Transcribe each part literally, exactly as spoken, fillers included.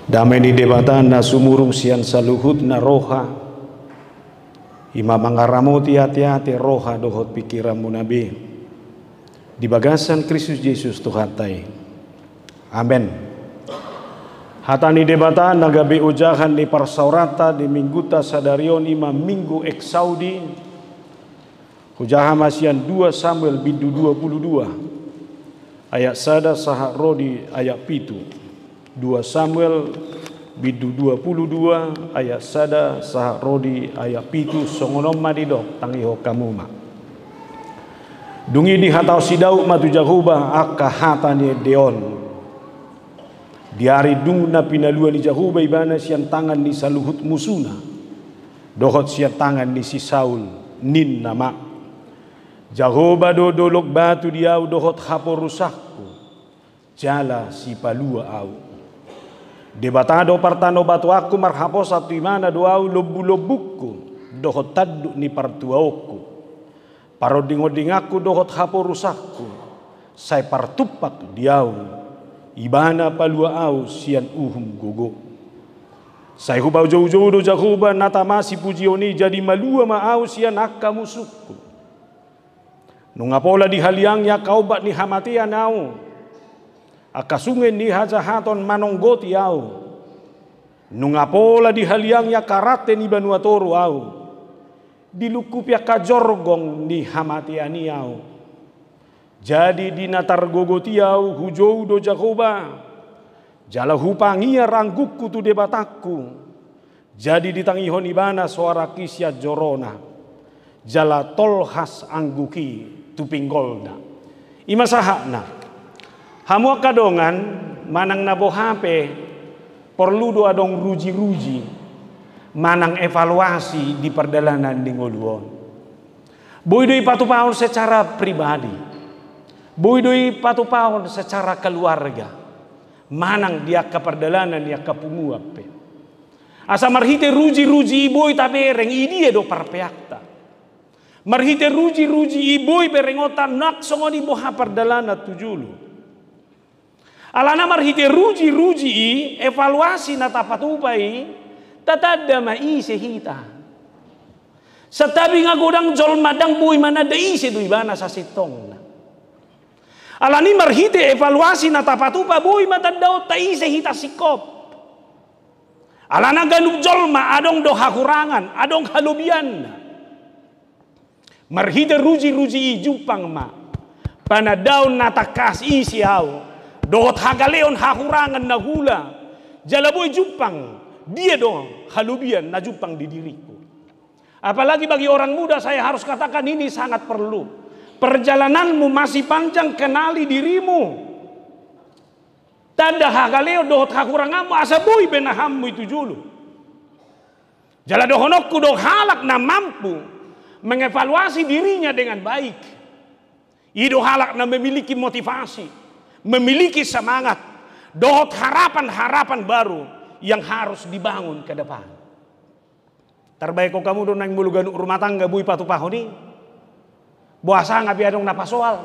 Dame ni Debata na sumurung sian saluhutna roha, i ma mangaramoti ateate, roha dohot pingkiranmuna be di bagasan Kristus Jesus Tuhanta i. Amen. Hata ni Debata na gabe ojahan ni parsaoranta di Minggunta sadari on i ma Minggu Exaudi. Hujaha ma sian dua Samuel bindu dua pulu dua, ayat sada sahat ro di ayat pitu. Dua Samuel bindu dua pulu dua, ayat sada sahat ro di ayat pitu, songon on ma didok, tangihon hamu ma. Dung i dihatahon si Daud ma tu Jahowa angka hata ni ende on. Di ari dung na pinalua ni Jahowa ibana sian tangan ni saluhut musuna, dohot sian tangan ni si Saul, ninna ma: Jahowa do dolok batu di ahu dohot haporusanku, jala sipalua ahu. Debata do partanobatoanku, marhaposan tu ibana do ahu lombulombungku, dohot tanduk ni partuaonku. Parondingondinganku dohot haporusanku, sai partumpak di ahu, ibana palua ahu sian uhum gogo. Sai hupajoujou do Jahowa na tama sipujion i, jadi malua ma ahu sian angka musungku. Nunga pola dihaliangi angka ombak ni hamatean ahu, angka sunge ni hajahaton manonggoti ahu. Nunga pola dihaliangi angka rante ni banua toru ahu, dilungkupi angka jorgong ni hamatean i ahu. Jadi di na targogot i ahu hujou do Jahowa, jala hupangiar anggukku tu Debatangku. Jadi ditangihon ibana soarangki sian jorona, jala tolhas angguk i tu pinggolna. I ma sahatna. Hamu angka dongan, manang na boha pe, porlu do adong rujiruji manang evaluasi di pardalanan ni ngolu on. Boi do i patupahon secara pribadi, boi do i patupahon secara keluarga, manang di angka pardalanan ni angka punguan pe. Asa marhite rujiruji i boi tabereng i dia do parpeakta. Marhite rujiruji i boi berengonta nang songon i boha pardalanan tu jolo. Alana marhite rujiruji i, evaluasi na tapatupa i, tatanda ma ise hita. Santabi nga godang jolma ndang boi mananda ise do ibana sasintongna. Alani marhite evaluasi na tapatupa boi ma tandaonta ise hita singkop. Alana ganup jolma adong do hahurangan, adong halobianna. Marhite rujiruji i jumpang ma panandaon na tangkas ise ahu, dohot hagaleon hahurangan na hula, jala boi jumpang dia do halobian na jumpang di diringku. Apalagi bagi orang muda, saya harus katakan ini sangat perlu. Perjalananmu masih panjang, kenali dirimu. Tanda hagaleon dohot hahuranganmu asa boi benahanmu i tu jolo. Jala dohononku do, halak na mampu mengevaluasi dirinya dengan baik, i do halak na memiliki motivasi, memiliki semangat, dohot harapan-harapan baru yang harus dibangun ke depan. Tarbaen hamu do naeng molo ganup rumah tangga boi patupahon i. Boasa nga pe adong na pasoal.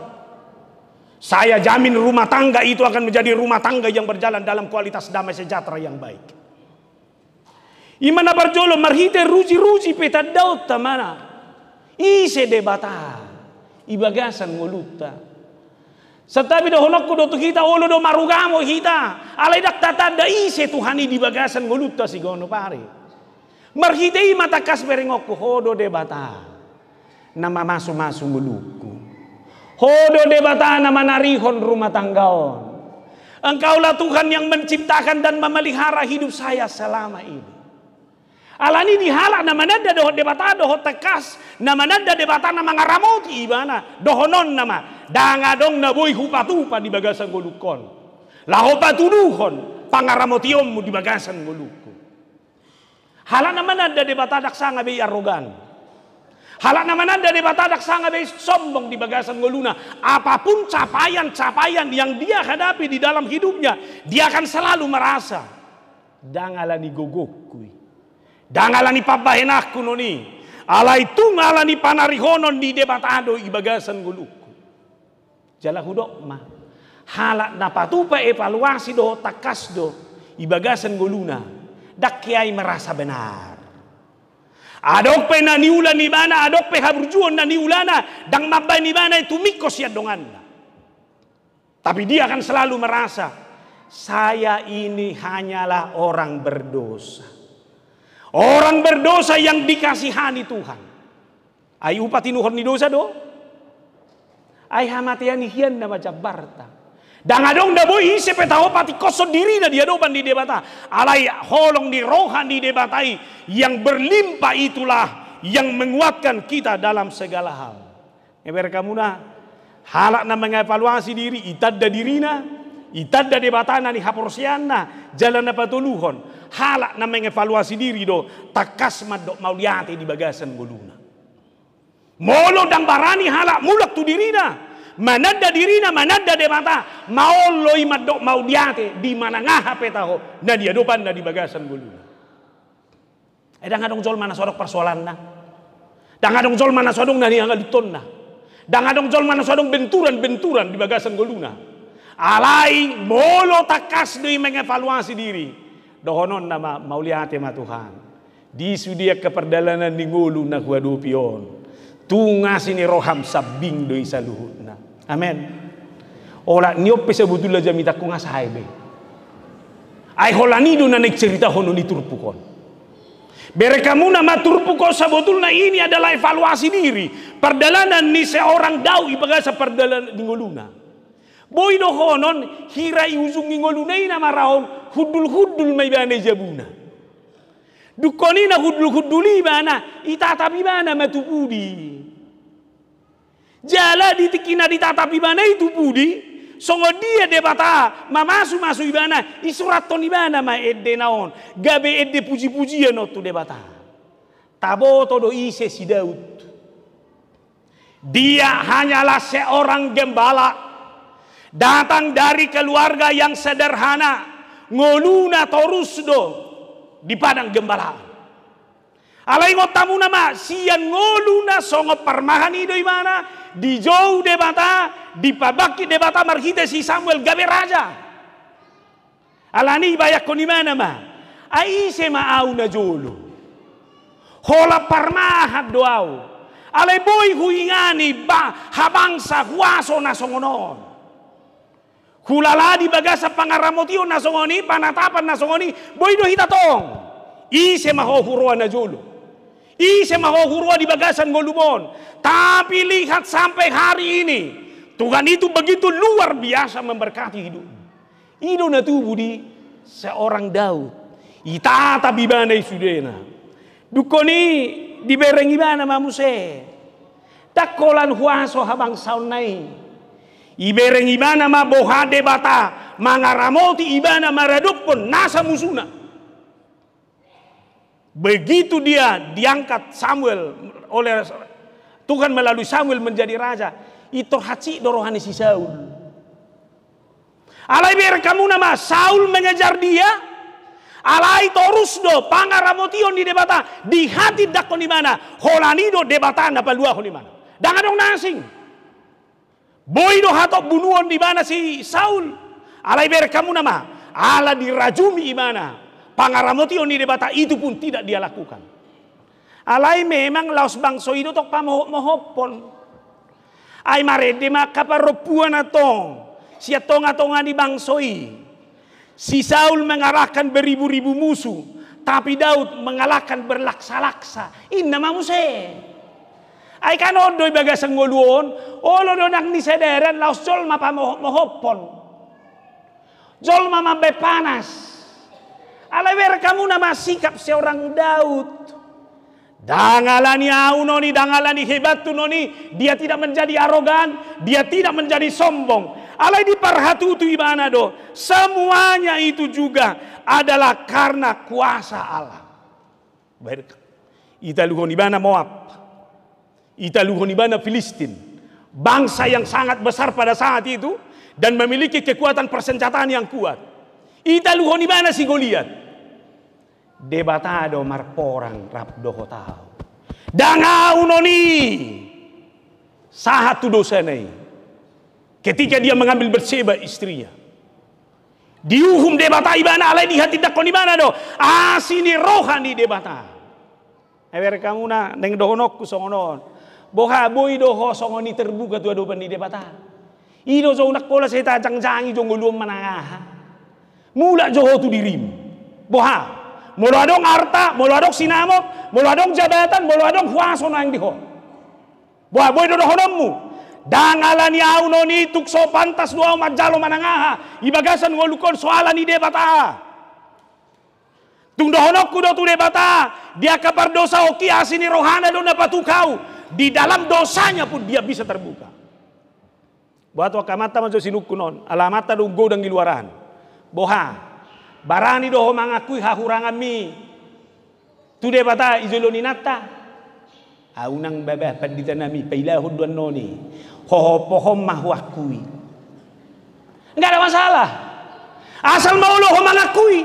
Saya jamin rumah tangga itu akan menjadi rumah tangga yang berjalan dalam kualitas damai sejahtera yang baik. I ma na parjolo, marhite rujiruji pe tandaonta ma na ise Debata i bagasan ngolunta. Santabi dohononku do tu hita, olo do marugamo hita, alai ndang tatanda ise Tuhan i di bagasan ngolunta siganup ari. Marhite i ma tangkas berengonku, Ho do Debata na mamasumasu ngolungku. Ho do Debata na manarihon rumah tangga on. Engkaulah Tuhan yang menciptakan dan memelihara hidup saya selama ini. Alani di halak na mananda dohot Debata dohot tangkas, na mananda Debata na mangaramoti ibana, dohononna ma, ndang adong na boi hupatupa di bagasan ngolungkon laho patuduhon pangaramotionmu di bagasan ngolungku. Halak na mananda Debata ndang sanga be i arogan. Halak na mananda Debata ndang sanga be i sombong di bagasan ngoluna. Apapun capaian-capaian yang dia hadapi di dalam hidupnya, dia akan selalu merasa, ndang alani gogongku i, ndang alani pambahenanku non i, alai tung alani panarihonon ni Debata do i bagasan ngolungku. Jala hudok ma, halak na patupa evaluasi dohot tangkas do i bagasan ngoluna, ndang hea i merasa benar. Adong pe na niula ni ibana, adong pe haburjuon na niulana, ndang mambahen ibana i tumingkos sian donganna. Tapi dia akan selalu merasa, "Saya ini hanyalah orang berdosa. Orang berdosa yang dikasihani Tuhan." Ai upa tinuhor ni dosa do? Ai hamatean i hian na ma jambarta. Ndang adong na boi ise pe taho patingkoshon dirina di adopan ni Debata. Alai holong ni roha ni Debata i yang berlimpah itulah yang menguatkan kita dalam segala hal. Ibereng hamuna, halak na mengevaluasi diri, itanda dirina, itanda Debata na ni haporseaanna, jala na patoluhon, halak na mengevaluasi diri do, tangkas mandok mauliate di bagasan ngoluna. Molo ndang barani halak mulak tu dirina, mananda dirina, mananda Debata, maol do i mandok mauliate di manang aha pe taho, na di adopanna di bagasan ngoluna. Eh, ndang adong jolma na so adong parsoalanna. Ndang adong jolma na so adong na nianggaluthonna. Ndang adong jolma na so adong benturan-benturan di bagasan ngoluna. Alai molo tangkas do i mengevaluasi diri, dohononna ma, mauliate ma Tuhan. Di sude angka pardalanan ni ngolu na huadopi on, tung asi ni roham sambing do i saluhutna. Amen. Olat ni on pe sabotulna jamitangku nga sae be. Ai holan i do na naeng ceritahonon i turpuk on. Bereng hamuna ma, turpuk on sabotulna ini adalah evaluasi diri. Pardalanan ni seorang Daud i bagasan pardalanan ni ngoluna. Boi dohonon hira i ujung ni ngoluna i na marahon hundul-hundul ma ibana i jabuna. Dungkon i na hundul-hundul i ibana, itatap ibana ma tu pudi. Jala di tingki na ditatap ibana i tu pudi, songon dia Debata mamasu-masu ibana, isurathon ibana ma endena on, gabe ende puji-pujian on tu Debata. Taboto do ise si Daud. Dia hanyalah seorang gembala, datang dari keluarga yang sederhana, ngoluna torus do di padang gembalaan. Alai ingot hamuna ma, sian ngolu na songon parmahan i do ibana, dijou Debata, dipabangkit Debata marhite si Samuel gabe raja. Alani i ibayanhon ibana ma, ai ise ma au najolo? Holan parmahan do au. Alai boi huingani ba, habangsa huaso na songon on. Hulala di bagasan pangaramotion na songon i, panatapan na songon i, boi do hita tong. Ise ma ho huroha najolo? Ise ma ho huroha di bagasan ngolum on? Tapi lihat sampai hari ini, Tuhan itu begitu luar biasa memberkati hidupmu. I do na tubu di seorang Daud. Itatap ibana i sudena. Dungkon i dibereng ibana ma muse. Ndang holan huaso habangsaonna i. Ibereng ibana ma boha Debata mangaramoti ibana maradophon nasa musuna. Begitu dia diangkat Samuel oleh Tuhan melalui Samuel menjadi raja, intor hansit do roha ni si Saul. Alai bereng hamuna ma, Saul mengejar dia, alai torus do pangaramotion ni Debata dihatindangkon ibana, holan i do Debata na paluahon ibana. Ndang adong na asing. Boi do hatop bunuon ibana si Saul. Alai bereng hamuna ma, ala dirajumi ibana, pangaramotion ni Debata itu pun tidak dia lakukan. Alai memang laos bangso i do tong pamohop-mohophon. Ai marende ma angka parompuan antong sian tonga-tonga ni bangso i. Si Saul mengalahkan beribu-ribu musuh, tapi Daud mengalahkan berlaksa-laksa. Inna ma muse. Ai kan on do i bagasan ngolu on, olo do nang ni sadaran laos jolma pamohop-mohophon. Jolma mambahen panas. Alai bereng hamuna ma sikap seorang Daud. Ndang alani au noni, ndang alani hebathu noni, dia tidak menjadi arogan, dia tidak menjadi sombong. Alai diparhatutu ibana do, semuanya itu juga adalah karena kuasa Allah. Baik. Italuhon ibana Moab. Italuhon ibana Filistin. Bangsa yang sangat besar pada saat itu dan memiliki kekuatan persenjataan yang kuat. Italuhon ibana si Goliat. Debata do marporang rap dohot au. Ndang au noni. Sahat tu dosana i. Ketika dia mengambil Batseba istrinya. Diuhum Debata ibana alai dihatindangkon ibana do asi ni roha ni Debata. Ai bereng hamuna, naeng dohononku songon on. Boha, boi do ho songon i terbuka tu adopan ni Debata? I do jo unang pola sai tajangjangi jo ngoluon manang aha. Mulak jo ho tu dirim. Boha, molo adong arta, molo adong sinamot, molo adong jabatan, molo adong huaso naeng di ho. Boha, boi do dohononmu? Ndang ala ni ahu non i, tung so pantas do ahu manjalo manang aha i bagasan ngolungkon, so ala ni Debata. Tung dohononku do tu Debata, di angka pardosaonki asi ni rohana do na patuk ahu, di dalam dosanya pun dia bisa terbuka. Boha, tu angka amanta ma jo sinungkun on, ala amanta do godang i luaran. Boha, barani do ho mangakui hahuranganmi tu Debata i jolo ni inanta? Ahu nang, baba, pandita nami, pailahon do annon i. Ho, ho, ho ma huakui. Nggak ada masalah. Asal ma olo ho mangakui.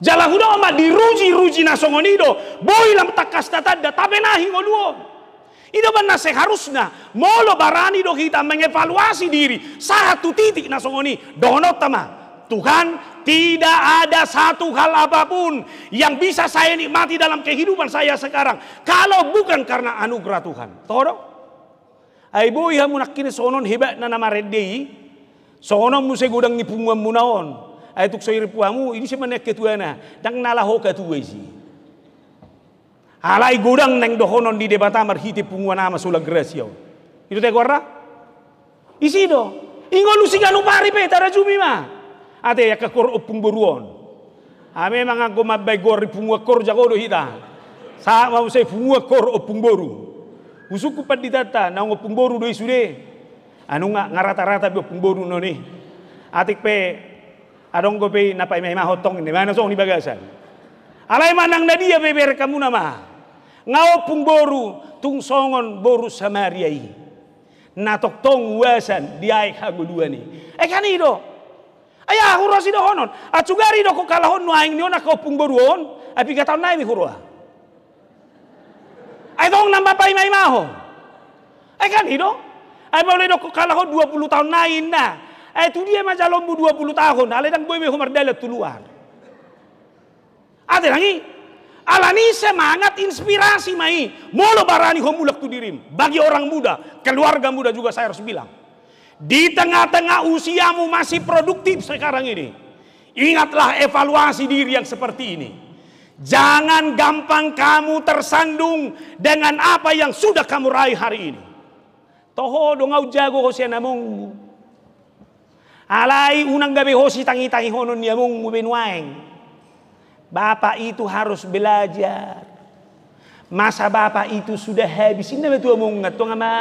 Jala hudok ma, diruji-ruji na songon i do boi lam tangkas tatanda, tabenahi ngolu on. I do umbahen na seharusna, molo barani do hita mengevaluasi diri sahat tu titik na songon i, dohononta ma, Tuhan, tidak ada satu hal apapun yang bisa saya nikmati dalam kehidupan saya sekarang kalau bukan karena anugerah Tuhan. Toho do? Ai boi hamu nangkin songon on hebatna na marende i, songon on muse godang ni punguanmuna on. Ai tung so i ripu hamu, i do ise ma na ketuana, ndang na laho ketua isi. Alai godang naeng dohonon ni Debata marhite punguan ama sola grasia on. I do, ate, goarna? Isi do. I ngolu siganup ari pe tarajumi ma. Ate, angka goar ompung boru on. Aha memang anggo mambaen goar di punguan, goar jago do hita. Sahat ma muse punguan goar ompung boru. Husungkun panditanta, naung ompung boru do i sude. Anu, nga, nga rata-rata be ompung boru non i. Atik pe adong dope i na paima-imahon tong, ninna ma songon i bagasan. Alai manang na dia pe, bereng hamuna ma, nga ompung boru, tung songon boru Samaria i, na tongtong uasan di aek hangoluan i. Ai kan i do. Ai aha huroa sidohonon? Ahu sugari do ho kalahon nuaeng ni on angka ompung boru on, ai piga taon nai be huroa? Ai tong na paima-imahon. Ai kan i do? Ai molo didok ho kalahon dua puluh taon nai, ninna. Ai tu dia ma jaloonmu dua puluh taon? Alai ndang boi be ho mardalan tu luar. Ate, nang i. Ala ni i semangat, inspirasi ma i. Molo barani ho mulak tu dirim. Bagi orang muda, keluarga muda juga saya harus bilang. Di tengah-tengah usiamu masih produktif sekarang ini, ingatlah evaluasi diri yang seperti ini. Jangan gampang kamu tersandung dengan apa yang sudah kamu raih hari ini. Toho do, nga umjago ho sian amongmu. Alai unang gabe ho sitangi-tangihonon ni amongmu be nuaeng. Bapak itu harus belajar. Masa bapak itu sudah habis, ninna ma tu amongna, tonga ma.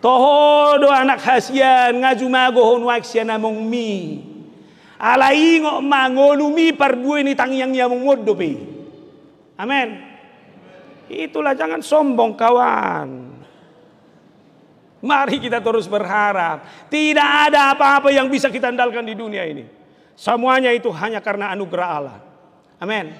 Toho do anak hasian, nga jumago ho nuaeng sian amongmi. Alai ingot ma, ngolumi parbue ni tangiang ni amongmu on dope i. Amen. Itulah, jangan sombong, kawan. Mari kita terus berharap. Tidak ada apa-apa yang bisa kita andalkan di dunia ini. Semuanya itu hanya karena anugerah Allah. Amen.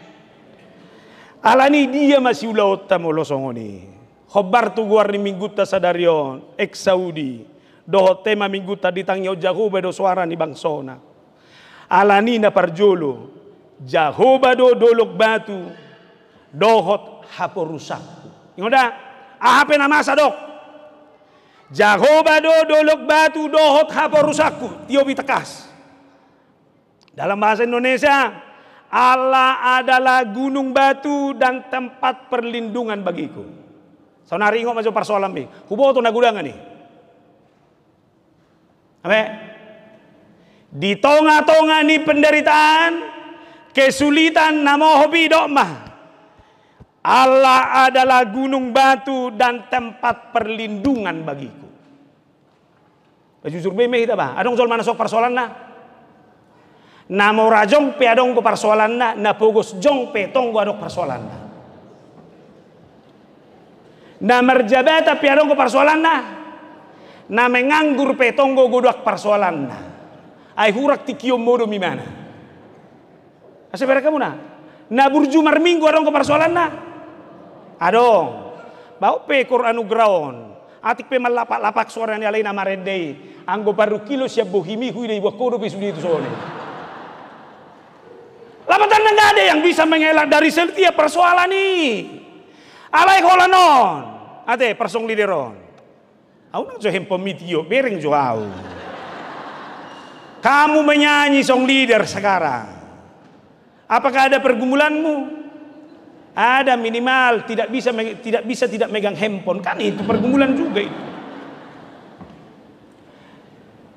Ala ni i, dia ma siulaonta molo songon i? Hombar tu goar ni minggunta sadari on, Exaudi, dohot tema minggunta, ditangihon Jahowa do soara ni bangsona. Ala ni i, na parjolo, Jahowa do dolok batu dohot haporusanku. Ingot da, aha pe na masa dok, Jahowa do dolok batu dohot haporusanku. Tiopi tangkas. Dalam bahasa Indonesia, Allah adalah gunung batu dan tempat perlindungan bagiku. Saonari ingot ma jo parsoalanmi. Huboto na godangan i. Amen. Di tonga-tonga ni penderitaan, kesulitan, na mohop i, dok ma, Allah adalah gunung batu dan tempat perlindungan bagiku. Pajujur be ma hita ba, adong jolma na so parsoalanna. Na mora jong pe adong do parsoalanna, na pogos jong pe tonggo adong parsoalanna. Na marjabatan pe adong do parsoalanna, na menganggur pe tonggo godang parsoalanna. Ai hurang tingkihon modom imana. Asa bereng hamuna, na burju marminggu adong do parsoalanna? Adong. Bahen pe ekor anugerah on. Atik pe mallapak-lapak soara ni alai na marende i, Anggo parungkilon sian bohimi huida iboan ho dope sude tu son i. Lapatanna nggak ada yang bisa mengelak dari setiap persoalan i. Alai holan on, ate, par song leader on. Au nang jo handphone mi tio, bereng jo au. Kamu menyanyi song leader sekarang. Apakah ada pergumulanmu? Ada, minimal tidak bisa me-, tidak bisa tidak megang handphone. Kan itu pergumulan juga itu.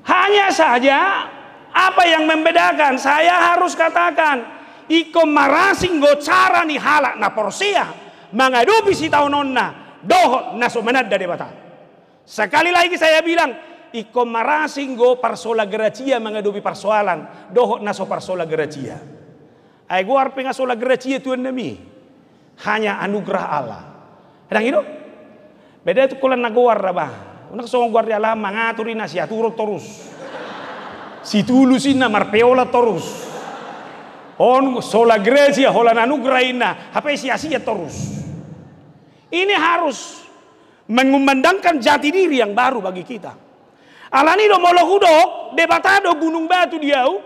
Hanya saja, apa yang membedakan? Saya harus katakan, ingkon marasing do cara ni halak na porsea mangadopi sitaononna dohot na so mananda Debata. Sekali lagi saya bilang, ingkon marasing do parsola gracia mangadopi parsoalan dohot na so parsola gracia. Ai goar pe nga sola gracia, Tuhan nami. Hanya anugerah Allah. Ndang i do? Beda tu holan na goar, apa? Unang songon goar ni halak mangatur i, na siaturon torus. Situlus i, na marpeola torus. On sola gracia, holan anugerah inna, hape sia-sia torus. Ini harus mengumandangkan jati diri yang baru bagi kita. Alani do molo hudok, Debata do gunung batu di au,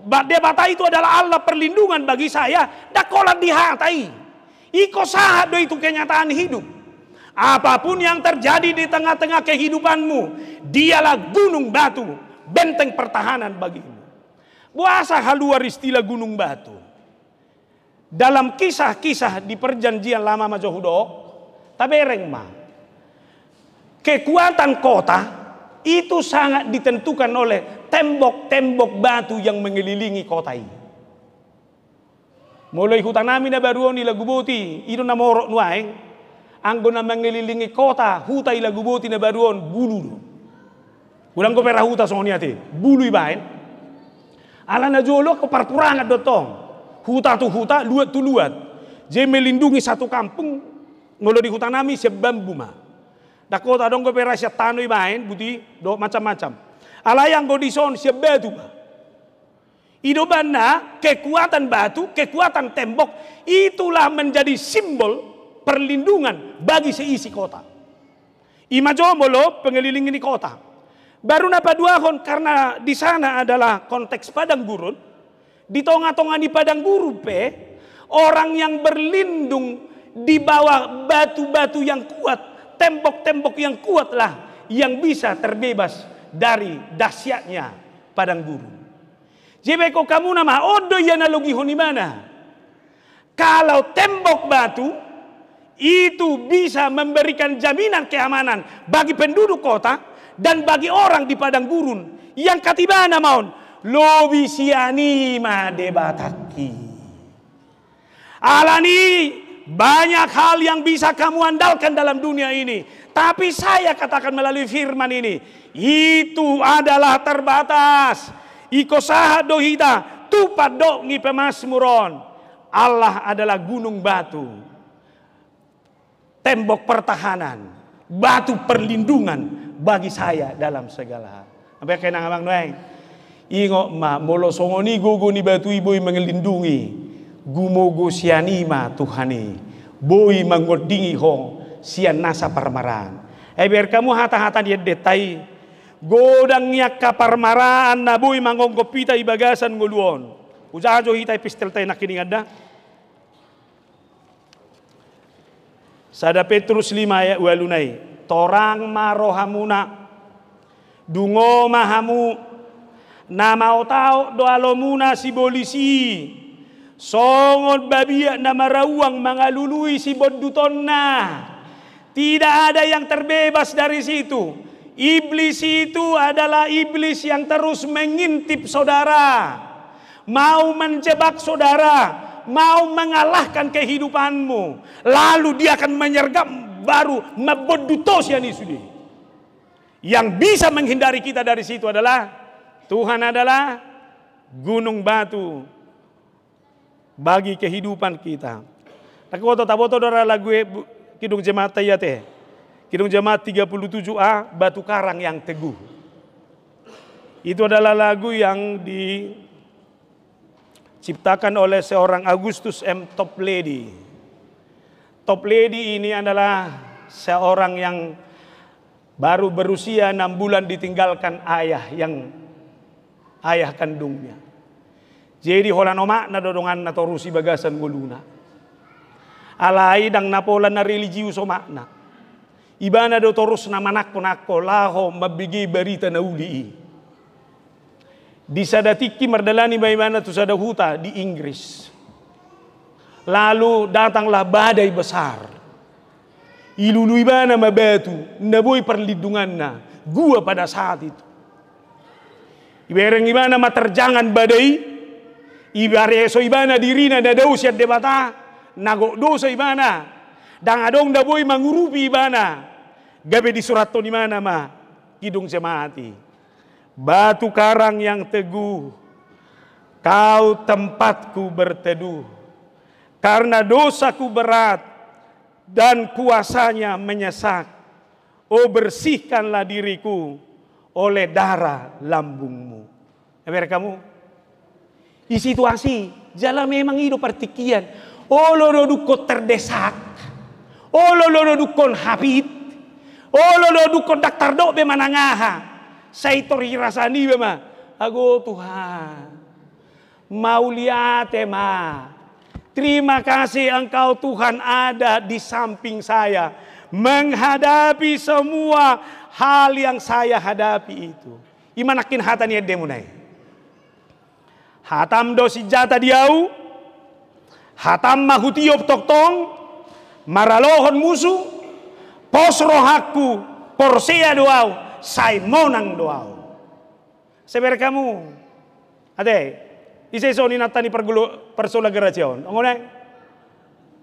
ba-, Debata itu adalah Allah perlindungan bagi saya, ndang holan di hata i. Ingkon sahat do itu kenyataan hidup. Apapun yang terjadi di tengah-tengah kehidupanmu, dialah gunung batu, benteng pertahanan bagimu. Boasa haluar istilah gunung batu? Dalam kisah-kisah di Perjanjian Lama ma jo hudok, tabereng ma. Kekuatan kota itu sangat ditentukan oleh tembok-tembok batu yang mengelilingi kota i. Molo i huta nami na baru on i Laguboti, i do na morot nuaeng, anggo na mengelilingi kota, huta i Laguboti na baru on, bulu do. Ulang go pe ra huta songon i ate, bulu ibaen. Ala na jolo angka parpurangan do tong. Huta tu huta, luat tu luat. Jadi melindungi satu kampung, molo di huta nami sian bambu ma. Ndang hot adong go pe ra sian tano ibaen, buti, do macam-macam. Alai anggo di son sian batu ma. I do umbahen na kekuatan batu, kekuatan tembok, itulah menjadi simbol perlindungan bagi seisi kota. I ma jo molo pengelilingi ni kota. Baru na paduahon, karena di sana adalah konteks padang gurun, di tengah-tengah ni padang gurun pe, orang yang berlindung di bawah batu-batu yang kuat, tembok-tembok yang kuatlah yang bisa terbebas dari dahsyatnya padang gurun. Jadi baen hamu nama, on do ia na logihon imana. Kalau tembok batu itu bisa memberikan jaminan keamanan bagi penduduk kota dan bagi orang di padang gurun. Yang katiba nama on, lobi sian i ma Debatangki. Alani banyak hal yang bisa kamu andalkan dalam dunia ini. Tapi saya katakan melalui firman ini, itu adalah terbatas. Ingkon sahat do hita, tu pandok ni pemazmur on. Allah adalah gunung batu, tembok pertahanan, batu perlindungan bagi saya dalam segala hal. Sampe kena ngamang nuaeng. Ingot ma, molo songon i gogo ni batu i boi mangelindungi, gumogo sian i ma Tuhan i, boi mangondingi ho sian nasa parmaraan. Ai baen hamu hata-hata ni endenta i, godang ni angka parmaraan na boi mangonggop hita i bagasan ngolu on. Hujaha jo hita epistelta i nangkiningan da. Sada Petrus lima ayat ualu nai. Torang ma rohamuna. Dungo ma hamu. Na maotaot do alomuna sibolis i. Songon babiat na marauang mangalului sibondutonna. Tidak ada yang terbebas dari situ. Iblis itu adalah iblis yang terus mengintip saudara. Mau menjebak saudara, mau mengalahkan kehidupanmu. Lalu dia akan menyergap, baru mambondut ho sian i sude. Yang bisa menghindari kita dari situ adalah Tuhan adalah gunung batu bagi kehidupan kita. Taboto, taboto do ra lagu e, Kidung Jemaat i ate. Kidung Jemaat tiga puluh tujuh A, Batu Karang yang Teguh. Itu adalah lagu yang diciptakan oleh seorang Augustus M Toplady. Toplady ini adalah seorang yang Baru berusia enam bulan ditinggalkan ayah yang, ayah kandungnya. Jadi holan omakna do donganna torus di bagasan ngoluna. Alai ndang na pola na religius omakna. Ibana do torus na manangko-nangko laho mambege barita na uli i. Di sada tingki mardalani ma ibana tu sada huta di Inggris. Lalu datanglah badai besar. Ilului ibana ma batu, na boi perlindunganna, gua pada saat itu. Ibereng ibana ma terjangan badai i, ibareso ibana dirina na dao sian Debata, na gok dosa ibana, ndang adong na boi mangurupi ibana, gabe disurathon ibana ma Kidung Jemaat i. Batu karang yang teguh, kau tempatku berteduh. Karena dosaku berat dan kuasanya menyesak. Oh, bersihkanlah diriku oleh darah lambungmu. Eber kamu? I situasi, jala memang i do partingkian. Olo do dungkon terdesak. Olo do dungkon hapit. Olo do dungkon ndang tardok be manang aha. Sai tor dirasa niba ma. Ago Tuhan. Mauliate ma. Terima kasih Engkau Tuhan ada di samping saya. Menghadapi semua hal yang saya hadapi itu. I ma nangkin hata ni endemuna i. Hatam do sinjata di ahu, hatam ma hutiop tongtong, maralohon musu, pos rohangku, porsea do ahu, sai monang do ahu. Seber kamu. Ate, ise so ni nantani pargolo, parsola garaja on. Ongone.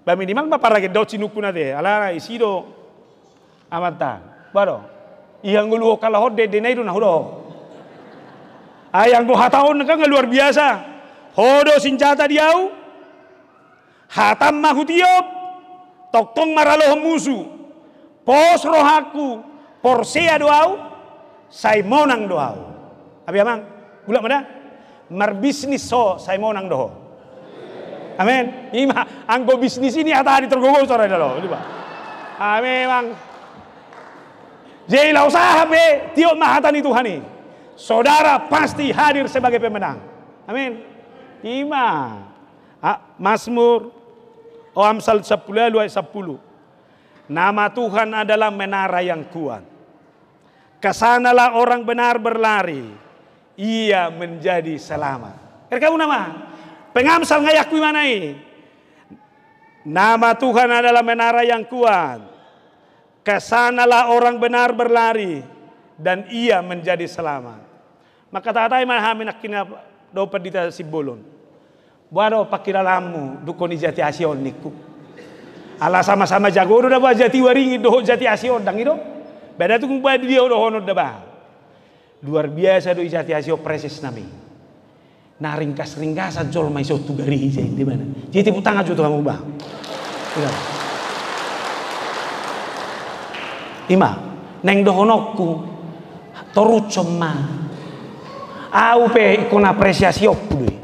Ba minimal ma parage dot sinukun ate. Ala isi do. Amanta. Bado. Ia ngolu ho kala hode de nai do na hudo. Ai anggo hata on kan luar biasa. Ho do sinjata di ahu. Hatam ma hutiop, tongtong maralohon musu. Pos rohangku, porsea do ahu, sai monang do ahu. Abi amang, gulak ma da. Marbisnis ho, sai monang do ho. Amen. I ma, anggo bisnis i ni hata di tergogo sore dalo. Amen, mang. Jadi lah usaha be, tiop ma hata ni Tuhan i. Saudara pasti hadir sebagai pemenang. Amin. I ma. A, Mazmur, o Amsal sepuluh ayat sepuluh. Nama Tuhan adalah menara yang kuat. Ke sanalah orang benar berlari, ia menjadi selamat. Erkamu nama? Pengamsal ngayakku imana i. Nama Tuhan adalah menara yang kuat. Ke sanalah orang benar berlari, dan ia menjadi selamat. Maka tatai ma hami nangkin do pandita Simbolon. Boha do pangkilalaanmu dungkon i jati asi on ningku. Ala sama-sama jago do da ba jati waringin dohot jati asi on ndang i do. Bada tung ba dia do honon da ba. Luar biasa do i jati asi on presesnami. Na ringkas-ringkasan jolma i so tu gareja i di mana. Jadi tepuk tangan jo tu hamu ba. I ma, naeng dohononku, torushon ma. Au pe ingkon apresiasionku do i.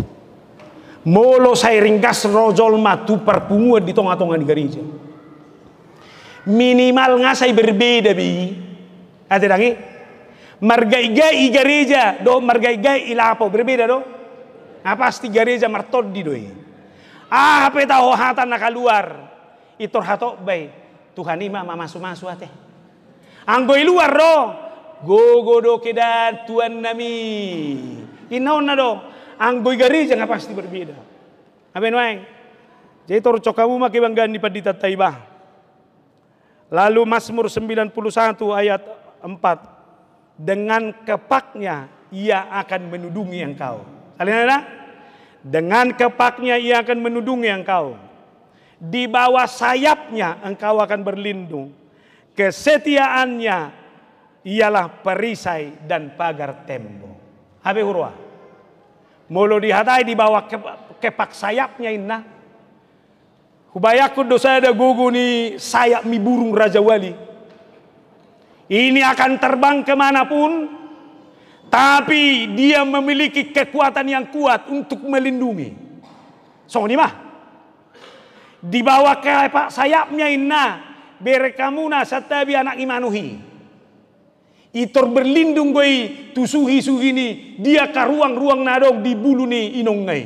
Molo sai ringkas ro jolma tu parpunguan di tonga-tonga ni gareja. Minimal nga sai berbeda be i. Ate ndang i? Margait-gait i gareja dohot margait-gait i lapo berbeda do. Nga pasti gareja martondi do i. Aha pe taho hata na kaluar, i tor hatop ba i. Tuhan i ma mamasu-masu ate. Anggo i luar do, gogo do kedan Tuhan nami. Inna onna do, anggo i gareja nga pasti berbeda. Abe nuaeng. Jadi torushon hamu ma kebanggaan ni pandita ta iba. Lalu Mazmur sembilan puluh satu ayat empat, dengan kepaknya ia akan menudungi engkau. Kalian ada? Dengan kepaknya ia akan menudungi engkau. Di bawah sayapnya engkau akan berlindung. Kesetiaannya ialah perisai dan pagar tembok. Abe huroa. Molo dihatai di bawah kepak sayapnya inna. Hubayangkon do sada gogo ni sayap ni burung rajawali. Ini akan terbang kemanapun, tapi dia memiliki kekuatan yang kuat untuk melindungi. Songon i ma. Di bawah kepak sayapnya inna, bere hamu na santabi anak ni manuhi. Itor berlindung do i tu suhi-suhi ni dia angka ruang-ruang na adong di bulu ni inongna i.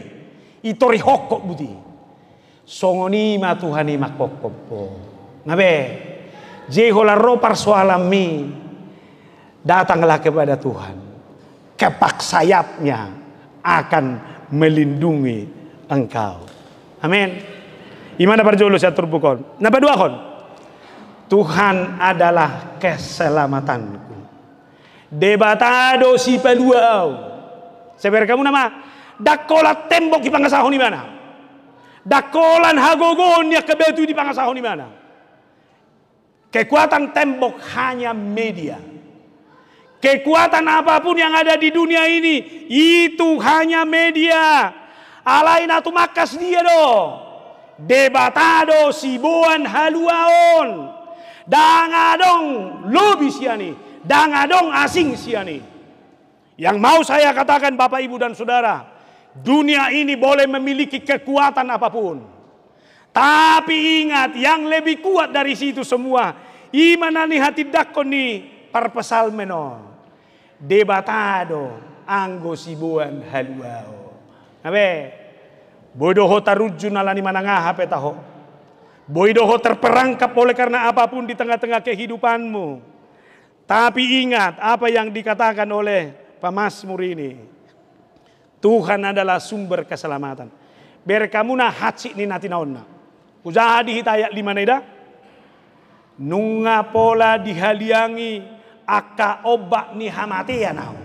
Itor ihongkop buti. Songon i ma Tuhan i manghongkop ho. Nga be, jadi holan ro parsoalanmi, datanglah kepada Tuhan. Kepak sayapnya akan melindungi engkau. Amin. I ma na parjolo sian turpuk on. Na paduahon, Tuhan adalah keselamatanku. Debata do sipalua au. Sai bereng hamu nama, ndang holan tembok dipangasahon ibana. Ndang holan hagogoon ni angka batu i dipangasahon ibana. Kekuatan tembok hanya media. Kekuatan apapun yang ada di dunia ini, itu hanya media. Alai na tumangkas dia do? Debata do siboan haluaon. Ndang adong lobi sian i, ndang adong asing sian i. Yang mau saya katakan, Bapak, Ibu, dan Saudara, dunia ini boleh memiliki kekuatan apapun. Tapi ingat, yang lebih kuat dari situ semua, i ma na nihatindangkon ni parpsalmen on. Debata do anggo siboan haluaon. Nga be, boi do ho tarunjun ala ni manang aha pe taho. Boi do ho terperangkap oleh karena apapun di tengah-tengah kehidupanmu. Tapi ingat apa yang dikatakan oleh pemazmur ini. Tuhan adalah sumber keselamatan. Bereng hamu na hansit ni na tinaonna. Hujaha di hita ayat lima na i da. Nunga pola dihaliangi angka ombak ni hamatean au.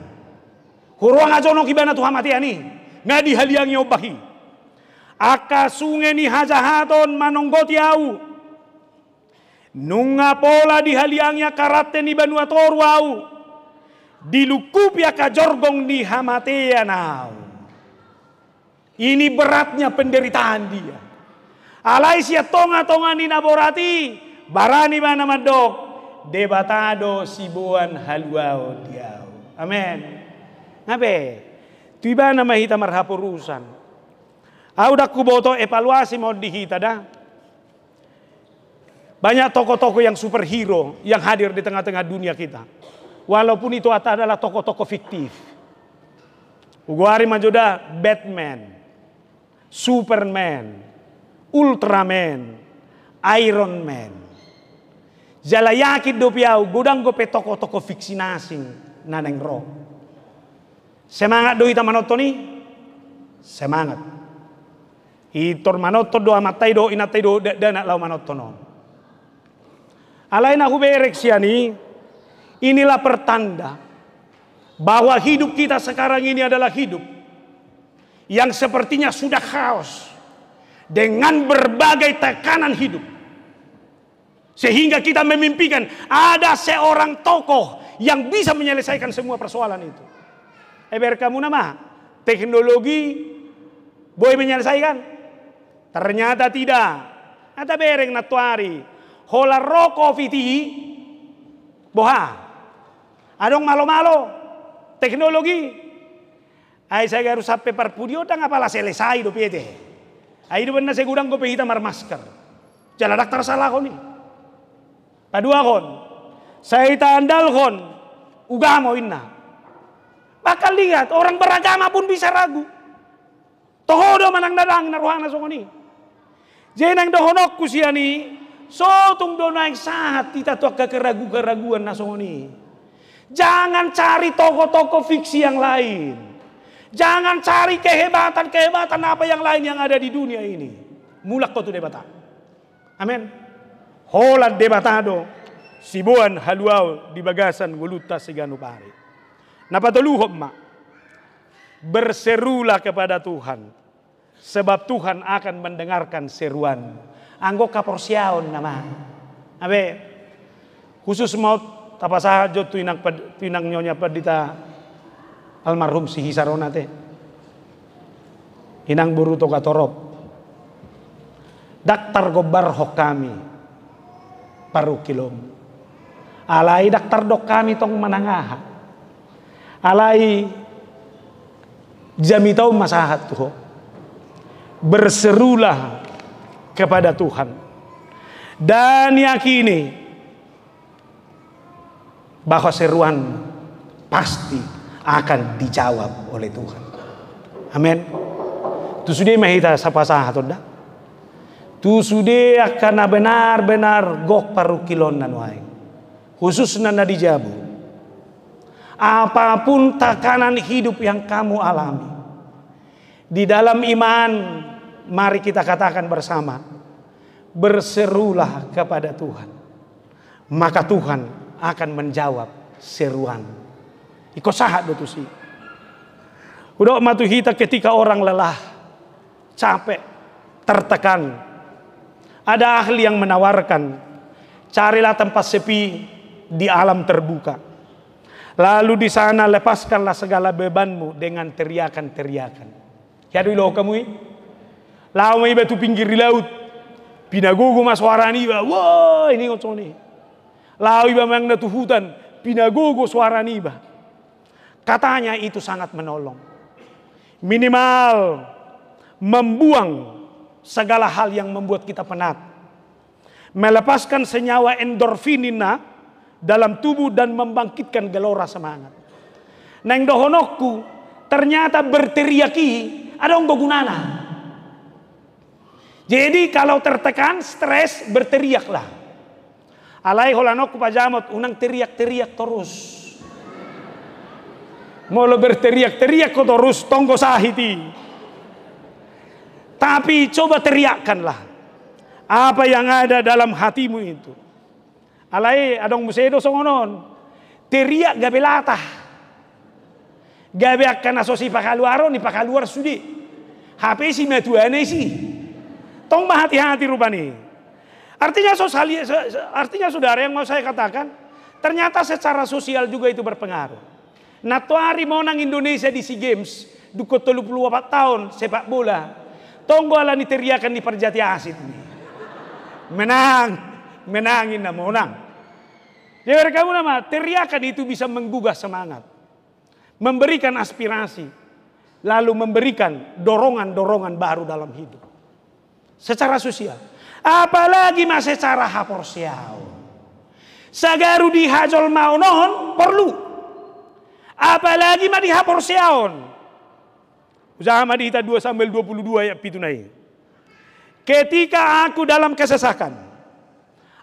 Huroha nga jonok ibana tu hamatean i, nga dihaliangi ombak i. Angka sunge ni hajahaton manonggoti au. Nunga pola dihaliangi angka rante ni banua toru au, dilungkupi angka jorgong ni hamatean au. Ini beratnya penderitaan dia. Alai sian tonga-tonga ni na borat i, barani ibana mandok, Debata do siboan haluaon di au. Amen. Nga be, tu ibana ma hita marhaporusan. Au ndang huboto, evaluasi ma on di hita da. Banyak tokoh-tokoh yang superhero yang hadir di tengah-tengah dunia kita. Walaupun itu adalah tokoh-tokoh fiktif. Hugoari ma jo da Batman, Superman, Ultraman, Iron Man. Jala yakin dope au, godang dope tokoh-tokoh fiksi na asing na naeng ro. Semangat do hita manonton i? Semangat. Itor manonton do amanta i dohot inanta i dohot dakdanak laho manonton on. Alai na hubereng sian i, inilah pertanda bahwa hidup kita sekarang ini adalah hidup yang sepertinya sudah chaos dengan berbagai tekanan hidup. Sehingga kita memimpikan ada seorang tokoh yang bisa menyelesaikan semua persoalan itu. Eh, bereng hamu nama, teknologi boi menyelesaikan? Ternyata tidak. Nga tabereng nantoari, holan ro covid i, boha? Adong malo-malo teknologi. Ai sagaru sampe parpudi on ndang apala selesai dope ate. Ai i do umbahen na sai godang dope hita marmasker. Jala ndang tarsalahon i. Paduahon, sai taandalhon ugamo inna. Bahkan lihat, orang beragama pun bisa ragu. Toho do manang na dang na rohana songon i. Jadi naeng dohononku sian i, so tung do naeng sahat hita tu angka keragu-keraguan na songon i. Jangan cari tokoh-tokoh fiksi yang lain. Jangan cari kehebatan-kehebatan apa yang lain yang ada di dunia ini. Mulak ho tu Debata. Amen. Holan Debata do siboan haluaon di bagasan ngolunta siganup ari. Na patoluhon ma, berserulah kepada Tuhan, sebab Tuhan akan mendengarkan seruan. Anggo haporseaon nama. Abe, khusus ma tapasahat jo tu inang pad-, tu inang nyonya pandita almarhum si Hisar on ate. Inang boru Togatorop. Ndang targombarhon hami parungkilon. Alai ndang tardok hami tong manang aha. Alai jamita on ma sahat tu ho. Berserulah kepada Tuhan. Dan yakini Bahwa seruan pasti akan dijawab oleh Tuhan. Amin. Tu sude ma hita sapasahat, da. Tu sude angka na benar-benar gok parungkilon na nuaeng, khususna na di jabu. Apapun tekanan hidup yang kamu alami, di dalam iman, mari kita katakan bersama, berserulah kepada Tuhan, maka Tuhan akan menjawab seruan. Ingkon sahat do tusi. Hudok ma tu hita, ketika orang lelah, capek, tertekan, ada ahli yang menawarkan, carilah tempat sepi di alam terbuka. Lalu di sana lepaskanlah segala bebanmu dengan teriakan-teriakan. Ia do ilok kamu i. Laho ma iba tu pinggir di laut. Pinagogo ma soara niba. Wah, ini ngoconi. Laho iba manang na tu hutan. Pinagogo soara niba. Katanya itu sangat menolong. Minimal membuang segala hal yang membuat kita penat. Melepaskan senyawa endorfin ninna dalam tubuh dan membangkitkan gelora semangat. Naeng dohononku, ternyata berteriak i adong do gunana. Jadi kalau tertekan, stres, berteriaklah. Alai holan on hupajamot, unang teriak-teriak torus. Molo berteriak-teriak ho torus, tong do sahit i. Tapi coba teriakkanlah apa yang ada dalam hatimu itu. Alai adong muse do songon on. Teriak gabe latah. Gabe angka na so sipakaluaron, dipaluar sude. Hape simatuana isi. Tong ma hati-hati rupani. Artinya, so sali-, so, so, artinya, saudara, yang mau saya katakan, ternyata secara sosial juga itu berpengaruh. Nantoari monang Indonesia di SEA Games, dungkon tolu pulu opat taon sepak bola. Tong do alani teriakan ni parjati asit ni. Menang, menang ninna, monang. Jadi, berarti kamu nama, teriakan itu bisa menggugah semangat, memberikan aspirasi, lalu memberikan dorongan-dorongan baru dalam hidup. Secara sosial. Apalagi ma secara haporseaon. Sagaru di hajolmaon on porlu. Apalagi ma di haporseaon. Hujaha ma di hita dua Samuel dua puluh dua ayat pitu na i. Ketika aku dalam kesesakan,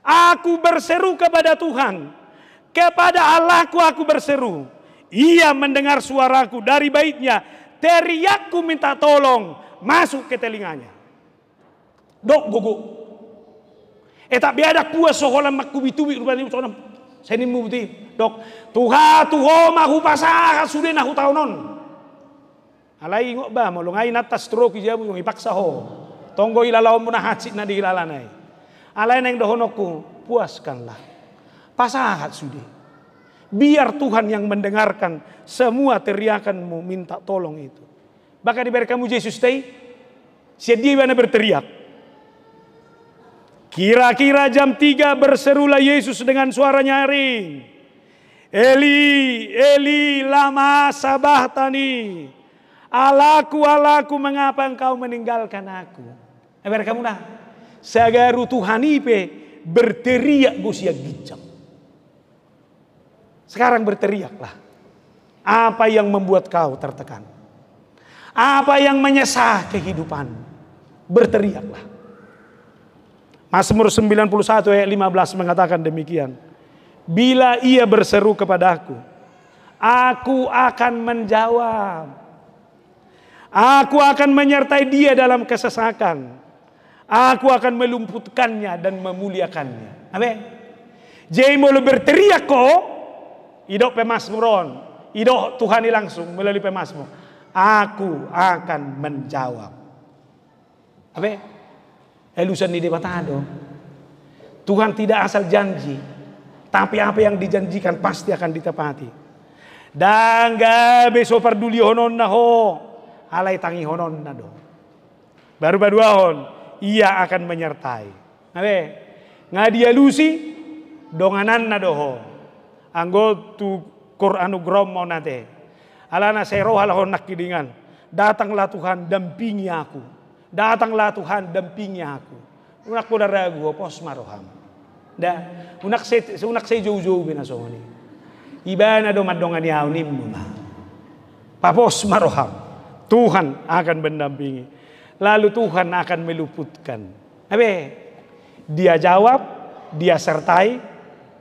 aku berseru kepada Tuhan, kepada Allahku aku berseru. Ia mendengar suaraku, dari baitnya teriakku minta tolong masuk ke telinganya. Dok gogo. Eh, tak biadak puas so holan mangkubi-tubi rupani songon. Seni mubuti. Dok, Tuhan, tu Ho ma hupasahat sude na hutaon on. Alai ingot ba, molo nga inanta stroke i jabu, dipaksa ho. Tong do ilalahonmuna hansit na diilalana i. Alai naeng dohononku, puaskanlah. Pasahat sude. Biar Tuhan yang mendengarkan semua teriakanmu minta tolong itu. Bahkan diberkamu Yesus tei, sian dia ibana berteriak. Kira-kira jam tiga berserulah Yesus dengan suara nyaring, "Eli, Eli, lama sabachthani? Allahku, Allahku, mengapa Engkau meninggalkan aku?" Diberkamu na, sagaru Tuhan i pe berteriak do sian ginjang. Sekarang berteriaklah. Apa yang membuat kau tertekan? Apa yang menyesah kehidupan? Berteriaklah. Mazmur sembilan puluh satu ayat lima belas mengatakan demikian. Bila ia berseru kepadaku, aku akan menjawab. Aku akan menyertai dia dalam kesesakan. Aku akan meluputkannya dan memuliakannya. Amin. Jadi molo berteriak ho, idok pemazmur on, idok Tuhan i langsung melalui pemazmur. Aku akan menjawab. Amin. Alusan ni Debata do. Tuhan tidak asal janji, tapi apa yang dijanjikan pasti akan ditepati. Ndang gabe so pardulihononna ho, alai tangihononna do. Baru paduahon, Ia akan menyertai. Abe, nga dialusi, dongananna do ho. Anggo tu kor anugerahon ma on ate. Alana sai ro halak on nangkiningan. Datanglah Tuhan, dampingi aku. Datanglah Tuhan, dampingi aku. Unang pola ragu ho, pos ma roham. Nda, unang sai, unang sai joujou be na songon i. Ibana do mandongani au, nimmu ma. Papos ma roham. Tuhan akan mendampingi. Lalu Tuhan akan meluputkan. Abe, dia jawab, dia sertai,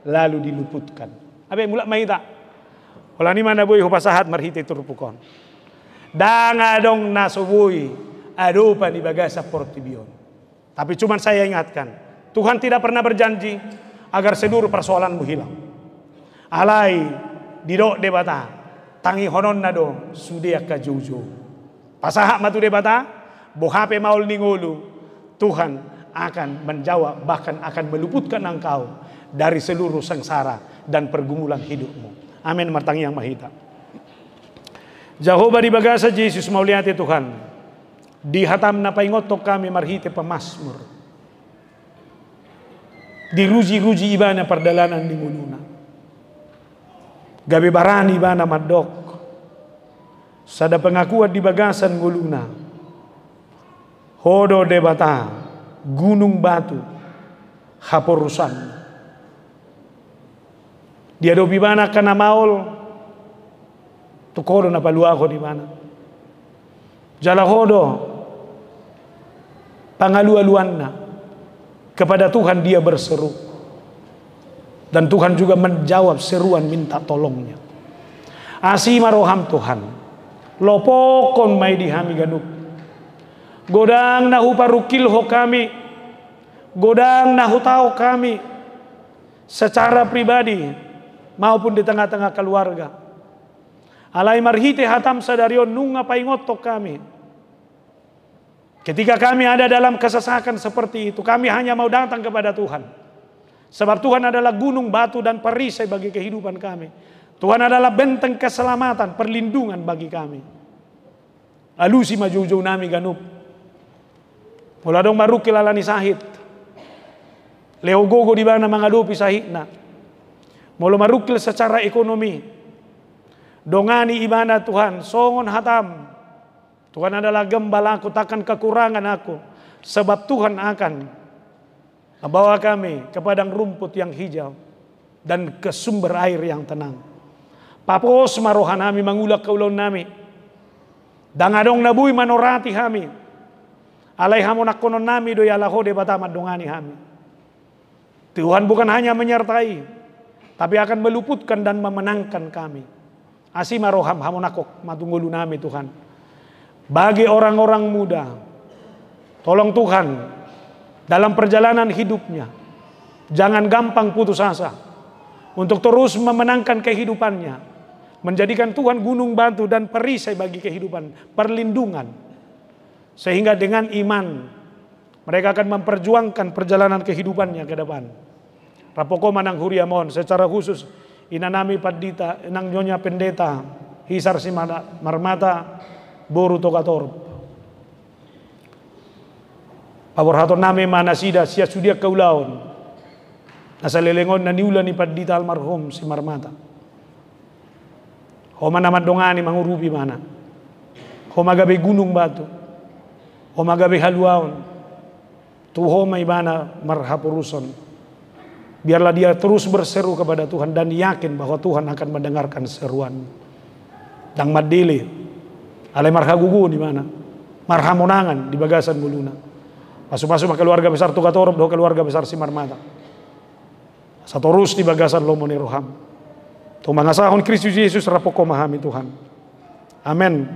lalu diluputkan. Abe, mulak ma hita. Holan i ma na boi hupasahat marhite turpuk on. Ndang adong na so boi adopan di bagasan portibi on. Tapi cuman saya ingatkan, Tuhan tidak pernah berjanji agar seluruh persoalanmu hilang. Alai didok Debata, tangihononna do sude angka joujou. Pasahat ma tu Debata, boha pe maol ni ngolu, Tuhan akan menjawab, bahkan akan meluputkan engkau dari seluruh sengsara dan pergumulan hidupmu. Amin, martangiang ma hita. Jahowa, di bagasan Jesus, mauliate Tuhan. Di hatam na paingothon hami marhite pemazmur. Dirujiruji ibana pardalanan ni ngoluna. Gabe barani ibana mandok. Sada pengakuan di bagasan ngoluna. Ho do Debata, gunung batu, haporusan. Diadopi ibana angka na maol, tung ho do na paluahon ibana. Jala ho do pangalualuanna. Kepada Tuhan dia berseru. Dan Tuhan juga menjawab seruan minta tolongnya. Asi ma roham Tuhan. Lopokkon ma i di hami ganup. Godang na huparungkilhon hami. Godang na hutaon hami. Secara pribadi maupun di tengah-tengah keluarga. Alai marhite hatam sadari on nunga paingothon hami. Ketika kami ada dalam kesesakan seperti itu, kami hanya mau datang kepada Tuhan. Sebab Tuhan adalah gunung, batu, dan perisai bagi kehidupan kami. Tuhan adalah benteng keselamatan, perlindungan bagi kami. Alusi ma joujou nami ganup. Molo adong marungkil alani sahit. Lehon gogo di ibana mangadopi sahitna. Molo marungkil secara ekonomi. Dongani ibana Tuhan, songon hatam. Tuhan adalah gembalaku, takkan kekurangan aku. Sebab Tuhan akan membawa kami ke padang rumput yang hijau dan ke sumber air yang tenang. Papos ma roha nami mangulahon ulaon nami. Ndang adong na boi manorati hami. Alai hamonangkonon nami do i ala ho Debata mandongani hami. Tuhan bukan hanya menyertai, tapi akan meluputkan dan memenangkan kami. Asi ma roham, hamonangkon ma tu ngolu nami Tuhan. Bagi orang-orang muda, tolong Tuhan, dalam perjalanan hidupnya, jangan gampang putus asa untuk terus memenangkan kehidupannya, menjadikan Tuhan gunung batu dan perisai bagi kehidupan, perlindungan, sehingga dengan iman mereka akan memperjuangkan perjalanan kehidupannya ke depan. Rap ho ma nang huriam on, secara khusus inanami pandita, inang Nyonya Pendeta Hisar Simarmata, boru Togatorop. Paborhaton nami ma nasida sian sude angka ulaon na saleleng on na niula ni pandita almarhum Simarmata. Ho ma na mandongani, mangurupi ibana. Ho ma gabe gunung batu. Ho ma gabe haluaon. Tu ho ma ibana marhaporusan. Biarlah dia terus berseru kepada Tuhan dan yakin bahwa Tuhan akan mendengarkan seruan. Ndang mandele. Alai marhagogoon ibana. Marhamonangan di bagasan ngoluna. Pasupasu ma keluarga besar Togatorop dohot keluarga besar Simarmata. Asa torus di bagasan lomo ni roham. Tu mangasahon Kristus Jesus rap ho ma hami Tuhan. Amen.